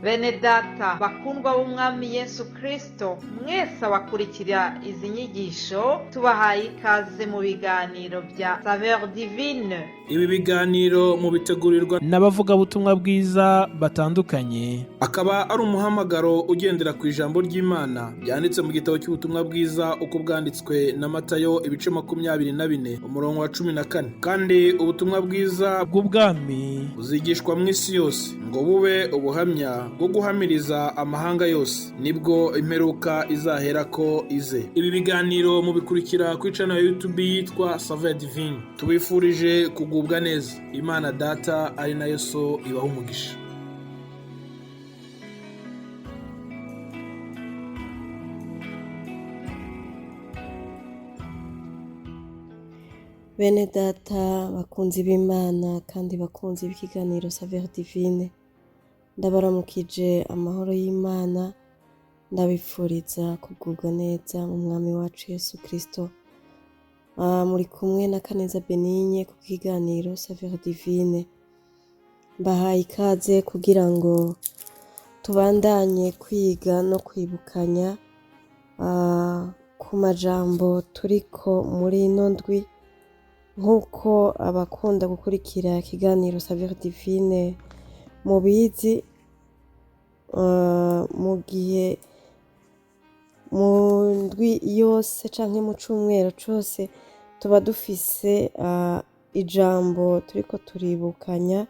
Bene data bakundwa b'Umwami Yesu Kristo, mwese abakurikira izi nyigisho, tubahaye ikaze mu biganiro bya Saveur Divine. Ibi biganiro mubitegurirwa n'abavugabutumwa bwiza batandukanye, akaba ari umuhamagaro ugendera ku ijambo ry'Imana ryanditse mu gitabo cy'ubutumwa bwiza uko bwanditswe na Matayo, ibice 24, umurongo wa 14. Kandi ubutumwa bwiza bw'ubwami buzigishwa mu isi yose ngo bube ubuhamya bwo guhamiriza amahanga yose, nibwo imperuka izaherako ize. Ibi biganiro mubikurikira kuri channel ya YouTube yitwa Saveur Divine. Tubifurije kugubwa neza. Imana Data ari nayo So ibaha umugisha. Bene data bakunzi b'Imana kandi bakunzi b'ikiganiro Saveur Divine, ndabaramukije amahoro y'Imana, ndabipfuriza kugubwa neza mu Mwami wacu Yesu Kristo. Muri kumwe na Kaneza Benigne ku kiganiro Saveur Divine. Mbahaye ikaze kugira ngo tubandanye kwiga no kwibukanya ku majambo turiko muri ino ndwi. Nk'uko abakunda gukurikira ikiganiro Saveur Divine mubizi, mu gihe mu ndwi yose canke mu cumweru cose tuba dufise ijambo turiko turibukanya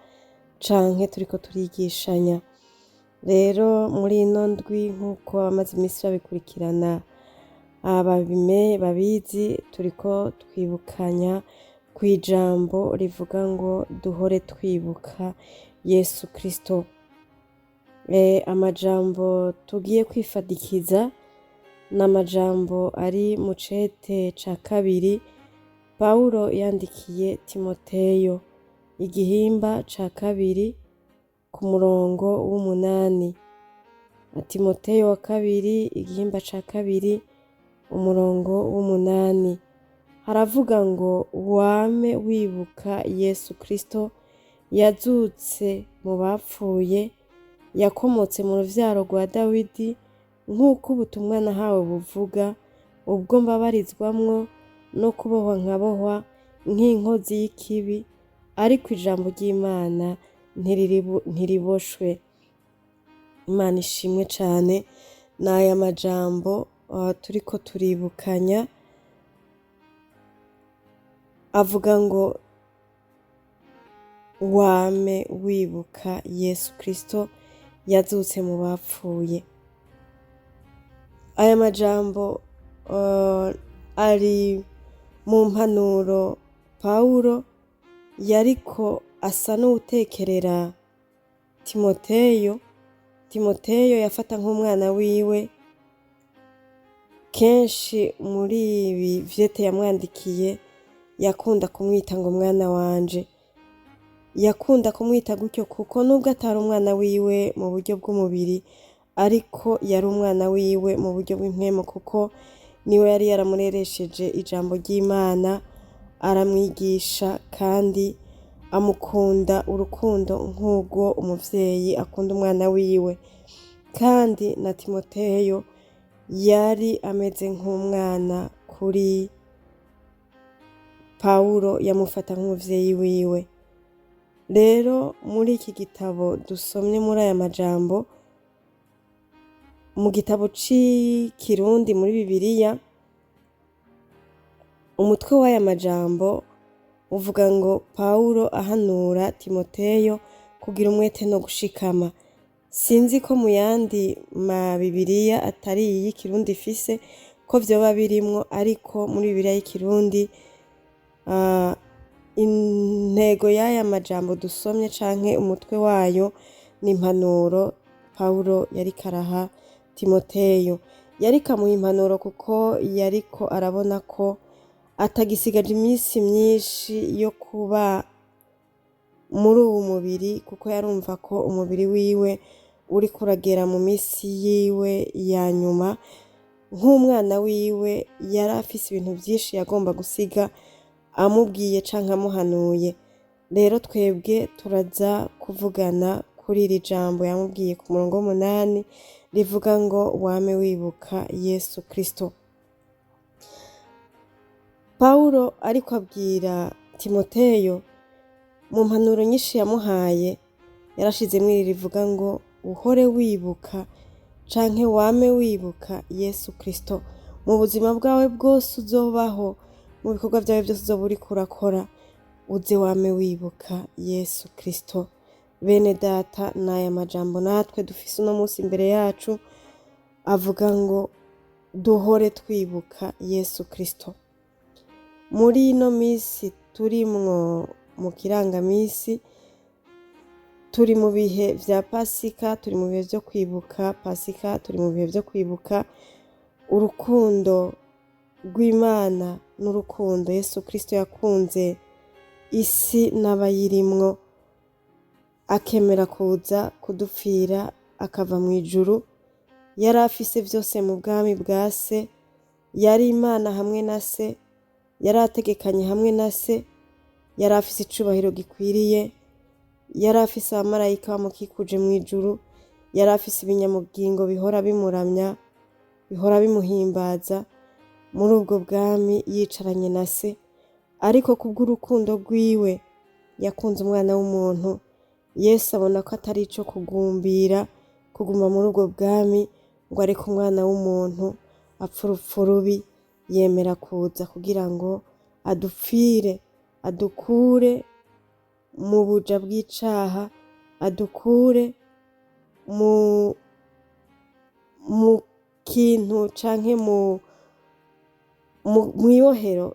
canke turiko turigishanya. Rero muri ino ndwi, nk'uko abamaze iminsi babikurikirana babizi, turiko twibukanya kw'ijambo rivuga ngo duhore twibuka Yesu Kristo. Amajambo tugiye kwifadikiza ni amajambo ari mu cete ca kabiri Pawulo yandikiye Timoteyo, igihimba ca kabiri ku murongo w'8. Timoteyo wa kabiri, igihimba ca kabiri, umurongo w'8, haravuga ngo: "Wame wibuka Yesu Kristo yazutse mu bapfuye, yakomotse mu ruvyaro rwa Dawidi, nk'uko ubutumwa nahawe buvuga, ubwo mbabarizwamwo no kubohwa nkabohwa nk'inkozi y'ikibi, ariko ijambo ry'Imana ntiriboshwe." Imana ishimwe cane. N'aya majambo turiko turibukanya, avuga ngo wame wibuka Yesu Kristo yazutse mu bapfuye. Aya majambo ari mu mpanuro Pawulo yariko asa n'uwutekerera Timoteyo. Timoteyo yafata nk'umwana wiwe. Kenshi muri ibi vyete yamwandikiye yakunda kumwita ngo mwana wanje. Yakunda kumwita gutyo kuko nubwo atari umwana wiwe mu buryo bw'umubiri, ariko yari umwana wiwe mu buryo bw'impwemu, kuko niwe yari yaramureresheje ijambo ry'Imana, aramwigisha kandi amukunda urukundo nk'urwo umuvyeyi akunda umwana wiwe. Kandi na Timoteyo yari ameze nk'umwana kuri Pawulo, yamufata nk'umuvyeyi wiwe. Rero muri iki gitabo dusomye, muri aya majambo mu gitabo c'ikirundi muri Bibiliya, umutwe w'aya majambo uvuga ngo Pawulo ahanura Timoteyo kugira umwete no gushikama. Sinzi ko mu yandi ma Bibiliya atari iyi y'ikirundi ifise ko vyoba birimwo, ariko muri Bibiliya y'ikirundi, intego y'aya majambo dusomye canke umutwe wayo ni impanuro Pawulo yariko araha Timoteyo. Yariko amuha impanuro kuko yariko arabona ko atagisigaje iminsi myinshi yo kuba muri uwu mubiri, kuko yarumva ko umubiri wiwe uriko uragera mu minsi yiwe ya nyuma. Nk'umwana wiwe yari afise ibintu vyinshi yagomba gusiga amubwiye canke amuhanuye. Rero twebwe turaza kuvugana Kuri iri jambo yamubwiye ku murongo w'8 rivuga ngo wame wibuka Yesu Kristo. Pawulo ariko abwira Timoteyo mu mpanuro nyinshi yamuhaye, yarashizemwo iri rivuga ngo uhore wibuka canke wame wibuka Yesu Kristo mu buzima bwawe bwose uzobaho, mu bikorwa vyawe vyose uzoba uriko urakora, uze wame wibuka Yesu Kristo. Bene data, n'aya majambo natwe dufise uno munsi imbere yacu avuga ngo duhore twibuka Yesu Kristo. Muri ino misi turimwo mu kirangamisi, turi mu bihe vya Pasika, turi mu bihe vyo kwibuka Pasika, turi mu bihe vyo kwibuka urukundo rw'Imana n'urukundo Yesu Kristo yakunze isi n'abayirimwo, akemera kuza kudupfira akava mw'ijuru. Yari afise vyose mu bwami bwa se, yari Imana hamwe na se, yari ategekanye hamwe na se, yari afise icubahiro gikwiriye, yari afise abamarayika bamukikuje mw'ijuru, yari afise ibinyamugingo bihora bimuramya, bihora bimuhimbaza muri ubwo bwami yicaranye na se. Ariko kubw'urukundo rwiwe yakunze umwana w'umuntu, Yesu abona ko atari ico kugumbira kuguma muri ubwo bwami ngo areke umwana w'umuntu apfe urupfu rubi, yemera kuza kugira ngo adupfire, adukure mu buja bw'icaha, adukure mu kintu canke mw'ibohero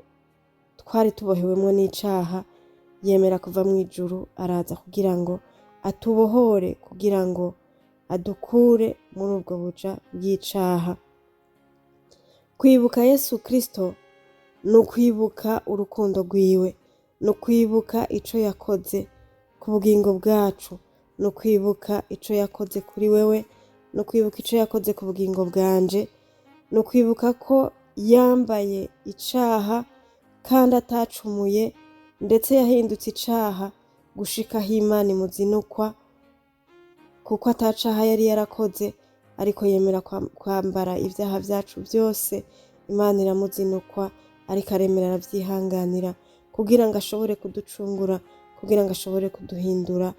twari tubohewemwo n'icaha. Yemera kuva mw'ijuru araza kugira ngo atubohore, kugira ngo adukure muri ubwo buja bw'icaha. Kwibuka Yesu Kristo ni ukwibuka urukundo rwiwe, ni ukwibuka ico yakoze ku bugingo bwacu, ni ukwibuka ico yakoze kuri wewe, ni ukwibuka ico yakoze ku bugingo bwanje, ni ukwibuka ko yambaye icaha kandi atacumuye, ndetse yahindutse icaha gushika aho Imana imuzinukwa, kuko atacaha yari yarakoze, ariko yemera kwambara ivyaha vyacu vyose. Imana iramuzinukwa, ariko aremera aravyihanganira kugira ngo ashobore kuducungura, kugira ngo ashobore kuduhindura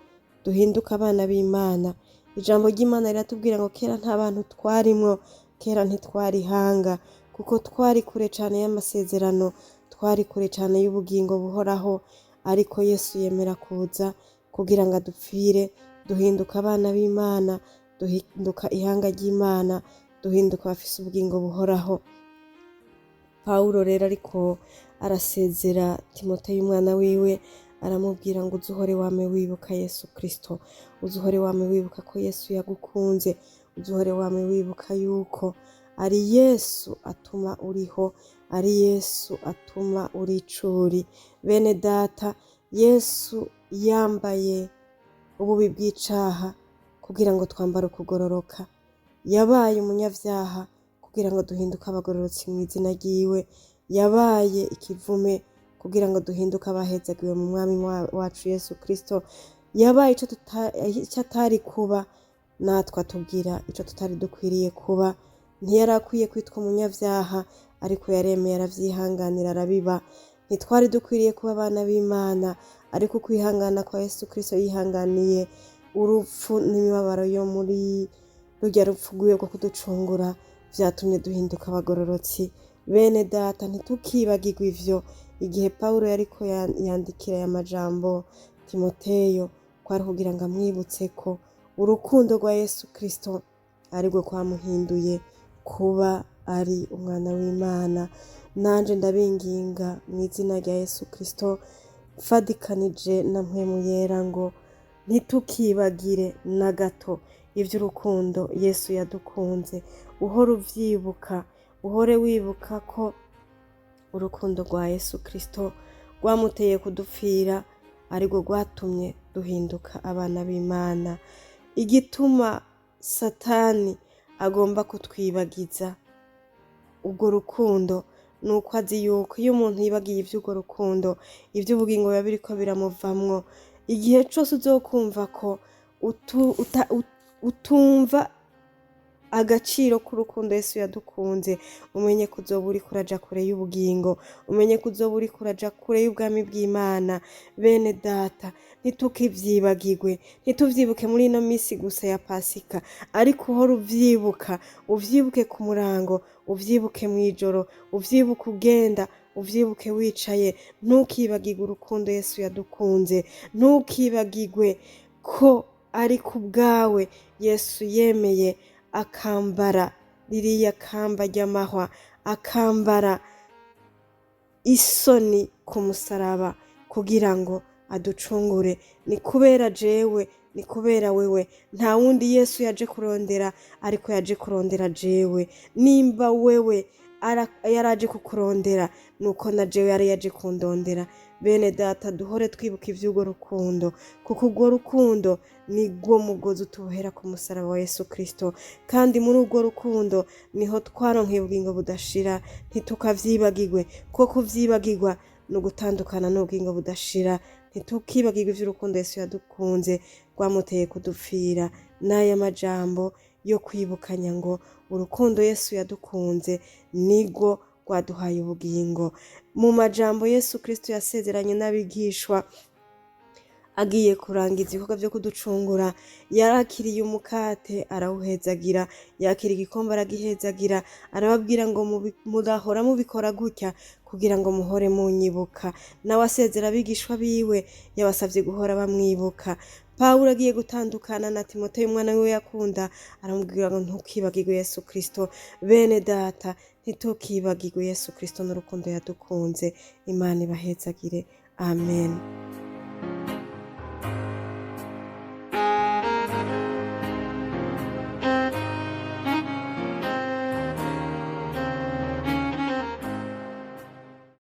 duhinduke abana b'Imana. Ijambo ry'Imana riratubwira ngo kera nta bantu twarimwo, kera ntitwari ihanga, kuko twari kure cane y'amasezerano, twari kure cane y'ubugingo buhoraho. Ariko Yesu yemera kuza kugira ngo adupfire, duhinduka abana b'Imana, duhinduka ihanga ry'Imana, duhinduka abafise ubugingo buhoraho. Pawulo rero ariko arasezera Timoteyo umwana wiwe, aramubwira ngo uzuhore wame wibuka Yesu Kristo, uzuhore wame wibuka ko Yesu yagukunze, uzuhore wame wibuka yuko ari Yesu atuma uriho, ari Yesu atuma uri icuri. Bene data, Yesu yambaye ububi bw'icaha kugira ngo twambare ukugororoka, yabaye umunyavyaha kugira ngo duhinduke abagororotsi mw'izina ryiwe, yabaye ikivume kugira ngo duhinduke abahezagiwe mu mwami wacu Yesu Kristo, yabaye ico atari kuba, natwe atubwira ico tutari dukwiriye kuba. Ntiyari akwiye kwitwa umunyavyaha, ariko yaremeye aravyihanganira arabiba. Ntitwari dukwiriye kuba abana b'Imana, ariko ukwihangana kwa Yesu Kristo yihanganiye urupfu n'imibabaro yo muri rurya rupfu rwiwe rwo kuducungura, vyatumye duhinduka abagororotsi. Bene data, ntitukibagirwe ivyo. Igihe Pawulo yariko yandikira aya majambo Timoteyo, kwari kugira ngo amwibutse ko urukundo rwa Yesu Kristo arirwo kwamuhinduye kuba ari umwana w'Imana. Nanje ndabinginga mw'izina rya Yesu Kristo, mfadikanije na mpwemu yera, ngo ntitukibagire na gato ivy'urukundo Yesu yadukunze. Uhore uvyibuka, uhore wibuka ko urukundo rwa Yesu Kristo rwamuteye kudupfira, arirwo rwatumye duhinduka abana b'Imana. Igituma Satani agomba kutwibagiza urwo rukundo ni uko azi yuko iyo umuntu yibagiye ivy'urwo rukundo, ivy'ubugingo biba biriko biramuvamwo. Igihe cose uzokumva ko utumva agaciro k'urukundo Yesu yadukunze, umenye ko uzoba uriko uraja kure y'ubugingo, umenye ko uzoba uriko uraja kure y'ubwami bw'Imana. Bene data, ntitukivyibagirwe, ntituvyibuke muri ino misi gusa ya Pasika, ariko uhora uvyibuka, uvyibuke ku murango, uvyibuke mw'ijoro, uvyibuke ugenda, uvyibuke wicaye. Ntukibagirwe urukundo Yesu yadukunze, ntukibagirwe ko ari ku bwawe Yesu yemeye akambara ririya kamba ry'amahwa, akambara isoni ku musaraba kugira ngo aducungure. Ni kubera jewe, ni kubera wewe. Nta wundi Yesu yaje kurondera, ariko yaje kurondera jewe. Nimba wewe yaraje kukurondera, nuko na jewe yari yaje kundondera. Bene data, duhore twibuka ivy'urwo rukundo, kuko urwo rukundo ni rwo mugozi utubohera ku musaraba wa Yesu Kristo, kandi muri urwo rukundo niho twaronkeye ubugingo budashira. Ntitukavyibagirwe, kuko kuvyibagirwa ni ugutandukana n'ubugingo budashira. Ntitukibagirwe ivy'urukundo Yesu yadukunze rwamuteye kudupfira. N'aya majambo yo kwibukanya ngo urukundo Yesu yadukunze nirwo rwaduhaye ubugingo. Mu majambo Yesu Kristo yasezeranye n'abigishwa agiye kurangiza ibikorwa vyo kuducungura, yarakiriye umukate arawuhezagira, yakira igikombe aragihezagira, arababwira ngo murahora mubikora gutya kugira ngo muhore munyibuka. Nawe asezera abigishwa biwe yabasavye guhora bamwibuka. Pawulo agiye gutandukana na Timoteyo umwana wiwe yakunda, aramubwira ngo ntukibagirwe Yesu Kristo. Bene data, ntitukibagirwe Yesu Kristo n'urukundo yadukunze. Imana ibahezagire. Amen.